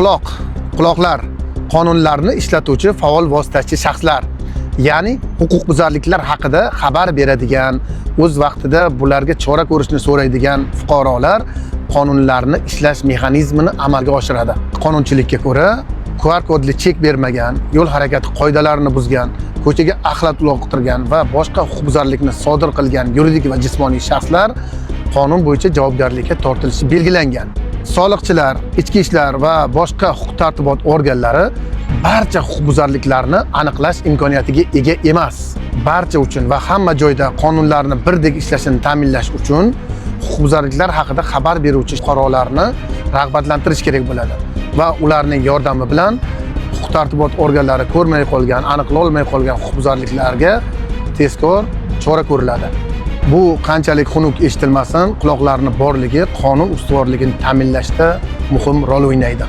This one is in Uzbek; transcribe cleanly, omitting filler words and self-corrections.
Quloqlar qonunlarni ishlatuvchi faol vositachi shaxslar, ya'ni huquqbuzarliklar haqida xabar beradigan, o'z vaqtida bularga chora ko'rishni so'raydigan fuqarolar qonunlarni ishlash mexanizmini amalga oshiradi. Qonunchilikka ko'ra, QR kodli chek bermagan, yo'l harakati qoidalarini buzgan, ko'chaga axlat uloqtirgan va boshqa huquqbuzarlikni sodir qilgan yuridik va jismoniy shaxslar qonun bo'yicha javobgarlikka tortilishi belgilangan. Soliqchilar, ichki ishlar va boshqa huquq tartibot organlari barcha huquqbuzarliklarni aniqlash imkoniyatiga ega emas. Barcha uchun va hamma joyda qonunlarni birdek ishlashini ta'minlash uchun huquqbuzarliklar haqida xabar beruvchi fuqarolarni rag'batlantirish kerak bo'ladi va ularning yordami bilan huquq tartibot organlari ko'rmay qolgan, aniqlolmay qolgan huquqbuzarliklarga tezkor chora ko'riladi. Bu qanchalik xunuk eshitilmasin, quloqlarni borligi qonun ustuvorligini ta'minlashda muhim rol o'ynaydi.